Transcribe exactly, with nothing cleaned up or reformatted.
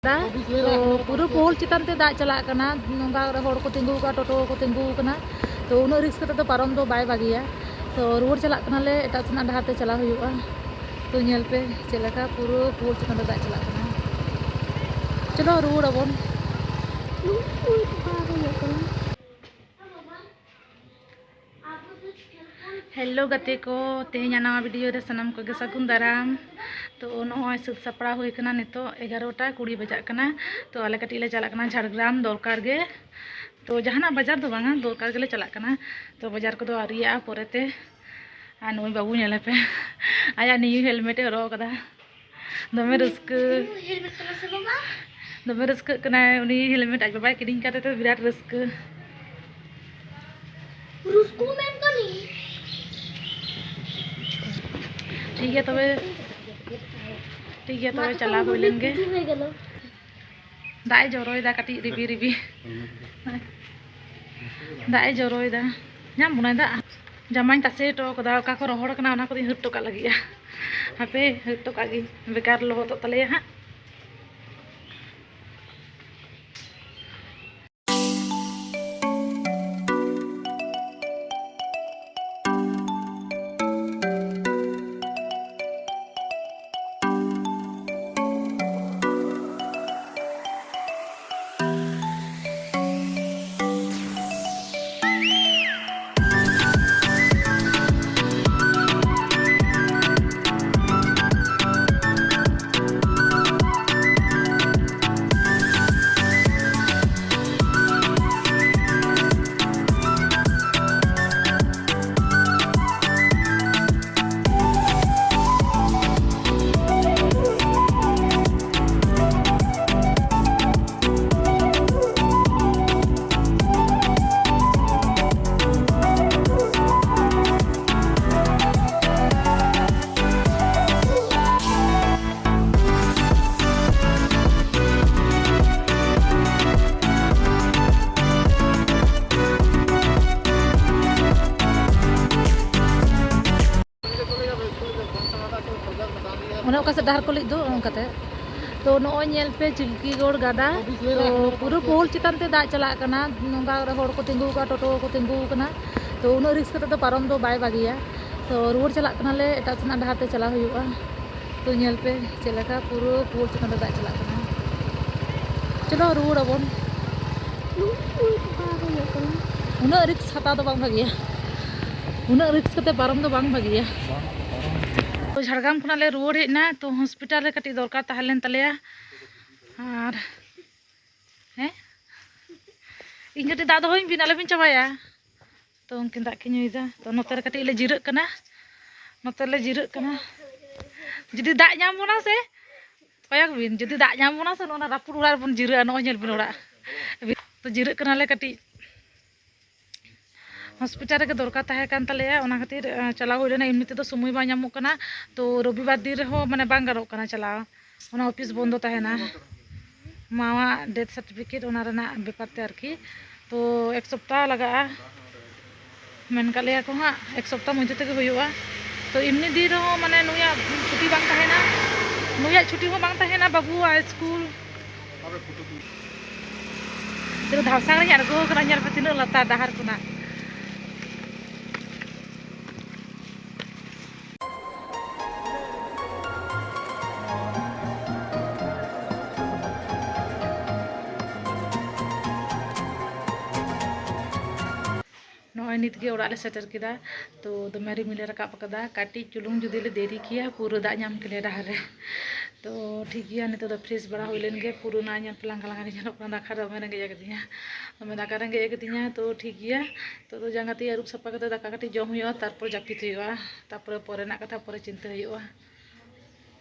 ᱛᱚ ᱯᱩᱨᱟᱹ ᱯᱳᱞ ᱪᱮᱛᱟᱱ ᱛᱮ ᱫᱟᱜ ᱪᱟᱞᱟᱜ ᱠᱟᱱᱟ᱾ ᱱᱚᱝᱠᱟ ᱨᱮ ᱦᱚᱲ ᱠᱚ ᱛᱤᱸᱜᱩ ᱟᱠᱟᱱᱟ, ᱴᱳᱴᱳ ᱠᱚ ᱛᱤᱸᱜᱩ ᱟᱠᱟᱱᱟ᱾ ᱛᱚ ᱩᱱᱟᱹᱜ ᱨᱤᱠᱥ ᱠᱟᱛᱮ ᱫᱚ ᱯᱟᱨᱚᱢ ᱫᱚ ᱵᱟᱭ ᱵᱷᱟᱹᱜᱤᱭᱟ᱾ ᱛᱚ ᱨᱩᱣᱟᱹᱲ ᱪᱟᱞᱟᱜ ᱠᱟᱱᱟᱞᱮ, ᱮᱴᱟᱜ ᱥᱮᱱᱟᱜ ᱰᱟᱦᱟᱨ ᱛᱮ ᱪᱟᱞᱟᱣ ᱦᱩᱭᱩᱜᱼᱟ᱾ ᱛᱚ ᱧᱮᱞ ᱯᱮ ᱪᱮᱫ ᱞᱮᱠᱟ ᱯᱩᱨᱟᱹ ᱯᱳᱞ ᱪᱮᱛᱟᱱ ᱨᱮ ᱫᱟᱜ ᱪᱟᱞᱟᱜ ᱠᱟᱱᱟ᱾ ᱪᱚᱞᱚ ᱨᱩᱣᱟᱹᱲ ᱟᱵᱚᱱ᱾ ᱦᱮᱞᱳ ᱜᱟᱛᱮ ᱠᱚ, ᱛᱮᱦᱮᱧᱟᱜ ᱱᱟᱣᱟ ᱵᱷᱤᱰᱤᱭᱳ ᱨᱮ ᱥᱟᱱᱟᱢ ᱠᱚᱜᱮ ᱥᱟᱹᱜᱩᱱ ᱫᱟᱨᱟᱢ᱾ ᱛᱚ ᱱᱚᱜᱼᱚᱭ ᱥᱟᱹᱛ ᱥᱟᱯᱲᱟᱣ ᱦᱩᱭ ᱠᱟᱱᱟ, ᱱᱤᱛᱚᱜ ᱮᱜᱟᱨᱚᱴᱟ ᱠᱩᱲᱤ ᱵᱟᱡᱟᱜ ᱠᱟᱱᱟ᱾ ᱛᱚ ᱟᱞᱮ ᱠᱟᱹᱴᱤᱡ ᱞᱮ ᱪᱟᱞᱟᱜ ᱠᱟᱱᱟ ᱡᱷᱟᱲᱜᱨᱟᱢ ᱫᱚᱨᱠᱟᱨ ᱜᱮ᱾ ᱛᱚ ᱡᱟᱦᱟᱱᱟᱜ ᱵᱟᱡᱟᱨ ᱫᱚ ᱵᱟᱝᱟ, ᱫᱚᱨᱠᱟᱨ ᱜᱮᱞᱮ ᱪᱟᱞᱟᱜ ᱠᱟᱱᱟ᱾ ᱛᱚ ᱵᱟᱡᱟᱨ ᱠᱚᱫᱚ ᱟᱹᱣᱨᱤᱭᱟᱜᱼᱟ, ᱯᱚᱨᱮᱛᱮ᱾ ᱟᱨ ᱱᱩᱭ ᱵᱟᱹᱵᱩ ᱧᱮᱞᱮ ᱯᱮ, ᱟᱭᱟᱜ ᱱᱤᱭᱩ ᱦᱮᱞᱢᱮᱴ ᱮ ᱦᱚᱨᱚᱜ ᱟᱠᱟᱫᱟ᱾ ᱫᱚᱢᱮ ᱨᱟᱹᱥᱠᱟᱹ᱾ ᱦᱮᱞᱢᱮᱴ ᱛᱟᱞᱟ ᱥᱮ ᱵᱟᱵᱟ? ᱫᱚᱢᱮ ᱨᱟᱹᱥᱠᱟᱹᱜ ᱠᱟᱱᱟᱭ ᱩᱱᱤ ᱦᱮᱞᱢᱮᱴ ᱟᱡ ᱵᱟᱵᱟᱭ ᱠᱤᱨᱤᱧ ᱠᱟᱫᱮ ᱛᱮ, ᱵᱤᱨᱟᱴ ᱨᱟᱹᱥᱠᱟᱹ᱾ ᱨᱩᱥᱠᱩ ᱢᱮᱱ ᱠᱟᱹᱱᱟᱹᱧ᱾ ᱴᱷᱤᱠ ᱜᱮᱭᱟ ᱛᱚᱵᱮ, ᱴᱷᱤᱠ ᱜᱮᱭᱟ ᱛᱚᱵᱮ, ᱢᱟ ᱛᱚᱵᱮ ᱪᱟᱞᱟᱣ ᱦᱩᱭ ᱞᱮᱱ ᱜᱮ᱾ ᱵᱤᱞᱤ ᱦᱩᱭ ᱠᱟᱱᱟ᱾ ᱫᱟᱜ ᱮ ᱡᱚᱨᱚᱭᱮᱫᱟ ᱠᱟᱹᱴᱤᱡ ᱨᱤᱵᱤ ᱨᱤᱵᱤ᱾ ᱫᱟᱜ ᱮ ᱡᱚᱨᱚᱭᱮᱫᱟ᱾ ᱧᱟᱢ ᱵᱚᱱᱟᱭ ᱫᱟᱜ᱾ ᱡᱟᱢᱟᱧ ᱛᱟᱥᱮ ᱦᱚᱴᱚ ᱠᱟᱫᱟ, ᱚᱠᱟ ᱠᱚ ᱨᱚᱦᱚᱲ ᱠᱟᱱᱟ ᱚᱱᱟ ᱠᱚᱫᱚᱧ ᱦᱟᱹᱨ ᱦᱚᱴᱚ ᱠᱟᱜ ᱞᱟᱹᱜᱤᱫᱼᱟ᱾ ᱦᱟᱯᱮ ᱦᱟᱹᱨ ᱦᱚᱴᱚ ᱠᱟᱜ ᱜᱤᱧ, ᱵᱮᱠᱟᱨ ᱞᱚᱦᱚᱫᱚᱜ ᱛᱟᱞᱮᱭᱟ ᱦᱟᱸᱜ᱾ ᱚᱱᱮ ᱚᱠᱟ ᱥᱮᱫ ᱰᱟᱦᱟᱨ ᱠᱚ ᱞᱟᱹᱭ ᱫᱚ, ᱚᱱᱠᱟᱛᱮ᱾ ᱛᱚ ᱱᱚᱜᱼᱚᱭ ᱧᱮᱞ ᱯᱮ ᱪᱤᱞᱠᱤᱜᱚᱲ ᱜᱟᱰᱟ, ᱛᱚ ᱯᱩᱨᱟᱹ ᱯᱳᱞ ᱪᱮᱛᱟᱱ ᱛᱮ ᱫᱟᱜ ᱪᱟᱞᱟᱜ ᱠᱟᱱᱟ᱾ ᱱᱚᱝᱠᱟ ᱨᱮ ᱦᱚᱲ ᱠᱚ ᱛᱤᱸᱜᱩ ᱟᱠᱟᱱᱟ, ᱴᱳᱴᱳ ᱠᱚ ᱛᱤᱸᱜᱩ ᱟᱠᱟᱱᱟ᱾ ᱛᱚ ᱩᱱᱟᱹᱜ ᱨᱤᱠᱥ ᱠᱟᱛᱮ ᱫᱚ ᱯᱟᱨᱚᱢ ᱫᱚ ᱵᱟᱭ ᱵᱷᱟᱹᱜᱤᱭᱟ᱾ ᱛᱚ ᱨᱩᱣᱟᱹᱲ ᱪᱟᱞᱟᱜ ᱠᱟᱱᱟᱞᱮ, ᱮᱴᱟᱜ ᱥᱮᱱᱟᱜ ᱰᱟᱦᱟᱨ ᱛᱮ ᱪᱟᱞᱟᱣ ᱦᱩᱭᱩᱜᱼᱟ᱾ ᱛᱚ ᱧᱮᱞ ᱯᱮ ᱪᱮᱫ ᱞᱮᱠᱟ ᱯᱩᱨᱟᱹ ᱯᱳᱞ ᱪᱮᱛᱟᱱ ᱨᱮ ᱫᱟᱜ ᱪᱟᱞᱟᱜ ᱠᱟᱱᱟ᱾ ᱪᱚᱞᱚ ᱨᱩᱣᱟᱹᱲ ᱟᱵᱚᱱ᱾ ᱩᱱᱟᱹᱜ ᱨᱤᱠᱥ ᱦᱟᱛᱟᱣ ᱫᱚ ᱵᱟᱝ ᱵᱷᱟᱹᱜᱤᱭᱟ, ᱩᱱᱟᱹᱜ ᱨᱤᱠᱥ ᱠᱟᱛᱮ ᱯᱟᱨᱚᱢ ᱫᱚ ᱵᱟᱝ ᱵᱷᱟᱹᱜᱤᱭᱟ᱾ ᱛᱚ ᱡᱷᱟᱲᱜᱨᱟᱢ ᱠᱷᱚᱱᱟᱜ ᱞᱮ ᱨᱩᱣᱟᱹᱲ ᱦᱮᱡ ᱮᱱᱟ᱾ ᱛᱚ ᱦᱚᱥᱯᱤᱴᱟᱞ ᱨᱮ ᱠᱟᱹᱴᱤᱡ ᱫᱚᱨᱠᱟᱨ ᱛᱟᱦᱮᱸ ᱞᱮᱱ ᱛᱟᱞᱮᱭᱟ᱾ ᱟᱨ ᱦᱮᱸ, ᱤᱧ ᱠᱟᱹᱴᱤᱡ ᱫᱟᱜ ᱫᱚᱦᱚᱧ ᱵᱤᱱ, ᱟᱞᱚᱵᱤᱱ ᱪᱟᱵᱟᱭᱟ᱾ ᱛᱚ ᱩᱱᱠᱤᱱ ᱫᱟᱜ ᱠᱤᱱ ᱧᱩᱭᱮᱫᱟ᱾ ᱛᱚ ᱱᱚᱛᱮ ᱨᱮ ᱠᱟᱹᱴᱤᱡ ᱞᱮ ᱡᱤᱨᱟᱹᱜ ᱠᱟᱱᱟ, ᱱᱚᱛᱮ ᱞᱮ ᱡᱤᱨᱟᱹᱜ ᱠᱟᱱᱟ᱾ ᱡᱩᱫᱤ ᱫᱟᱜ ᱧᱟᱢ ᱵᱚᱱᱟ ᱥᱮ, ᱠᱚᱭᱚᱜ ᱵᱤᱱ, ᱡᱩᱫᱤ ᱫᱟᱜ ᱧᱟᱢ ᱵᱚᱱᱟ ᱥᱮ, ᱱᱚᱜᱼᱚ ᱱᱟ ᱨᱟᱹᱯᱩᱫ ᱚᱲᱟᱜ ᱨᱮᱵᱚᱱ ᱡᱤᱨᱟᱹᱜᱼᱟ᱾ ᱱᱚᱜᱼᱚᱭ ᱧᱮᱞ ᱵᱤᱱ ᱚᱲᱟᱜ᱾ ᱛᱚ ᱡᱤᱨᱟᱹᱜ ᱠᱟᱱᱟᱞᱮ ᱠᱟᱹᱴᱤᱡ᱾ ᱦᱚᱥᱯᱤᱴᱟᱞ ᱨᱮᱜᱮ ᱫᱚᱨᱠᱟᱨ ᱛᱟᱦᱮᱸ ᱠᱟᱱ ᱛᱟᱞᱮᱭᱟ, ᱚᱱᱟ ᱠᱷᱟᱹᱛᱤᱨ, ᱟᱸ, ᱪᱟᱞᱟᱣ ᱦᱩᱭ ᱞᱮᱱᱟ᱾ ᱮᱢᱱᱤ ᱛᱮᱫᱚ ᱥᱚᱢᱚᱭ ᱵᱟᱝ ᱧᱟᱢᱚᱜ ᱠᱟᱱᱟ, ᱛᱚ ᱨᱚᱵᱤᱵᱟᱨ ᱫᱤᱱ ᱨᱮᱦᱚᱸ ᱢᱟᱱᱮ ᱵᱟᱝ ᱜᱟᱱᱚᱜ ᱠᱟᱱᱟ ᱪᱟᱞᱟᱣ, ᱚᱱᱟ ᱚᱯᱷᱤᱥ ᱵᱚᱱᱫᱚ ᱛᱟᱦᱮᱱᱟ᱾ ᱢᱟᱣᱟᱜ ᱰᱮᱛᱷ ᱥᱟᱨᱴᱤᱯᱷᱤᱠᱮᱴ ᱚᱱᱟ ᱨᱮᱱᱟᱜ ᱵᱮᱯᱟᱨ ᱛᱮ ᱟᱨᱠᱤ, ᱛᱚ ᱮᱠ ᱥᱚᱯᱛᱟᱦᱚ ᱞᱟᱜᱟᱜᱼᱟ᱾ ᱢᱮᱱ ᱠᱟᱜ ᱞᱮᱭᱟ ᱠᱚ ᱦᱟᱸᱜ ᱮᱠ ᱥᱚᱯᱛᱟᱦᱚ ᱢᱚᱫᱽᱫᱷᱮ ᱛᱮᱜᱮ ᱦᱩᱭᱩᱜᱼᱟ᱾ ᱛᱚ ᱮᱢᱱᱤ ᱫᱤᱱ ᱨᱮᱦᱚᱸ ᱢᱟᱱᱮ ᱱᱩᱭᱟᱜ ᱪᱷᱩᱴᱤ ᱵᱟᱝ ᱛᱟᱦᱮᱱᱟ, ᱱᱩᱭᱟᱜ ᱪᱷᱩᱴᱤ ᱦᱚᱸ ᱵᱟᱝ ᱛᱟᱦᱮᱱᱟ, ᱵᱟᱹᱵᱩᱣᱟᱜ ᱥᱠᱩᱞ᱾ ᱛᱚ ᱫᱷᱟᱣᱥᱟᱝ ᱨᱤᱧ ᱟᱬᱜᱚ ᱟᱠᱟᱱᱟ, ᱧᱮᱞ ᱯᱮ ᱛᱤᱱᱟᱹᱜ ᱞᱟᱛᱟᱨ ᱰᱟᱦᱟᱨ ᱠᱷᱚᱱᱟᱜ᱾ ᱱᱚᱜᱼᱚᱭ ᱱᱤᱛ ᱜᱮ ᱚᱲᱟᱜ ᱞᱮ ᱥᱮᱴᱮᱨ ᱠᱮᱫᱟ᱾ ᱛᱚ ᱫᱚᱢᱮ ᱨᱤᱢᱤᱞ ᱮ ᱨᱟᱠᱟᱵ ᱟᱠᱟᱫᱟ, ᱠᱟᱹᱴᱤᱡ ᱪᱩᱞᱩᱝ ᱡᱩᱫᱤ ᱞᱮ ᱫᱮᱨᱤ ᱠᱮᱭᱟ, ᱯᱩᱨᱟᱹ ᱫᱟᱜ ᱧᱟᱢ ᱠᱮᱞᱮᱭᱟ ᱰᱟᱦᱟᱨ ᱨᱮ᱾ ᱛᱚ ᱴᱷᱤᱠ ᱜᱮᱭᱟ, ᱱᱤᱛᱚᱜ ᱫᱚ ᱯᱷᱨᱮᱥ ᱵᱟᱲᱟ ᱦᱩᱭ ᱞᱮᱱ ᱜᱮ᱾ ᱯᱩᱨᱟᱹ ᱱᱟ ᱧᱮᱞ ᱯᱮ ᱞᱟᱸᱜᱟ ᱞᱟᱸᱜᱟ ᱜᱮ ᱧᱮᱞᱚᱜ ᱠᱟᱱᱟ, ᱫᱟᱠᱟ ᱫᱚᱢᱮ ᱨᱮᱸᱜᱮᱡ ᱟᱠᱟᱫᱤᱧᱟ, ᱫᱚᱢᱮ ᱫᱟᱠᱟ ᱨᱮᱸᱜᱮᱡ ᱟᱠᱟᱫᱤᱧᱟ᱾ ᱛᱚ ᱴᱷᱤᱠ ᱜᱮᱭᱟ, ᱱᱤᱛᱚᱜ ᱫᱚ ᱡᱟᱸᱜᱟ ᱛᱤ ᱟᱹᱨᱩᱵ ᱥᱟᱯᱷᱟ ᱠᱟᱛᱮ ᱫᱟᱠᱟ ᱠᱟᱹᱴᱤᱡ ᱡᱚᱢ ᱦᱩᱭᱩᱜᱼᱟ, ᱛᱟᱨᱯᱚᱨ ᱡᱟᱹᱯᱤᱫ ᱦᱩᱭᱩᱜᱼᱟ, ᱛᱟᱨᱯᱚᱨᱮ ᱯᱚᱨᱮᱱᱟᱜ ᱠᱟᱛᱷᱟ ᱯᱚᱨᱮ ᱪᱤᱱᱛᱟᱹ ᱦᱩᱭᱩᱜᱼᱟ᱾